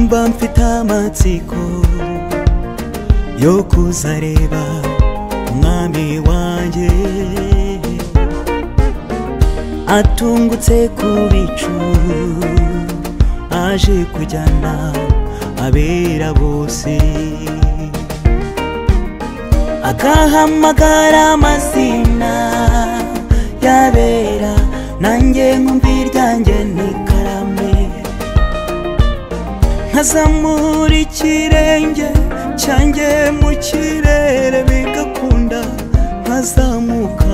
Ndumva mfite amatsiko yo kuzareba umwami wanjye atungutse ku bicu aje kujyana abera bose akahamagara amazina y'abera nanjye nkumva iryanjye n'ikarame nkazamura ikirenge cyanjye mu kirere bigakunda nkazamuka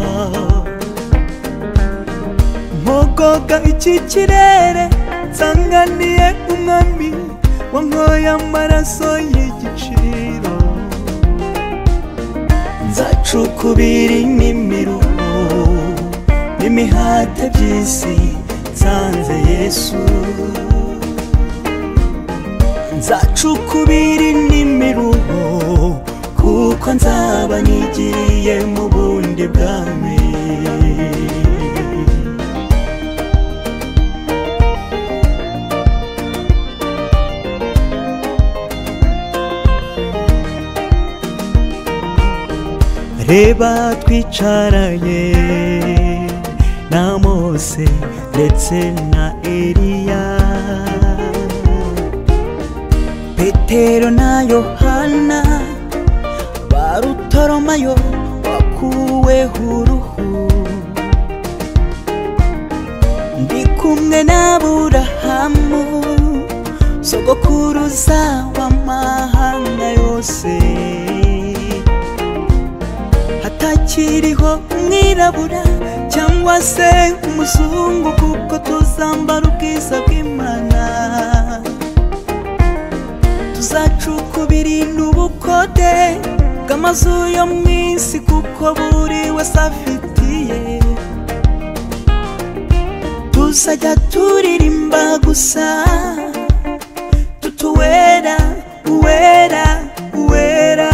mpogoga iki kirere nsanganiye umwami wankoye amaraso y'igiciro nzacukubira n'imiruho n'imihate by'isi nsanze Yesu nzacukubira n'imiruho kuko nzaba nigiriye mu bundi bwami. Reba twicaranye na Mose ndetse na Eliya Petero na Yohana Barutolomayo wakuweho uruhu ndi kumwe na Aburahamu sogokuruza w'amahanga yose hatakiriho umwirabura cyangwa se umuzungu kuko tuzambara ubwiza bw'Imana tuzacukubira n'ubukode bw'amazu yo mu isi kuko buri wese afitiye tuzajya turirimba gusa tutuwera uwera uwera.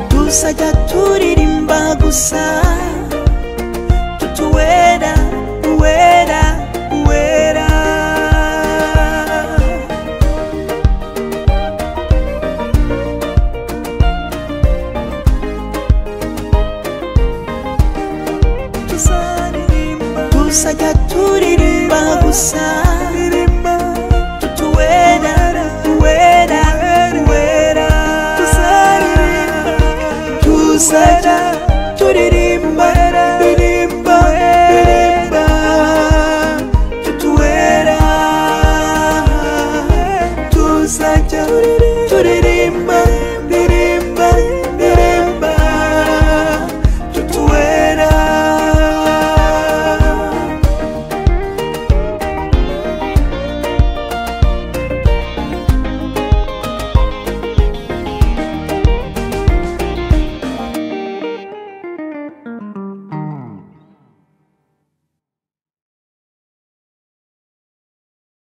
Tuzajya turirimba gusa.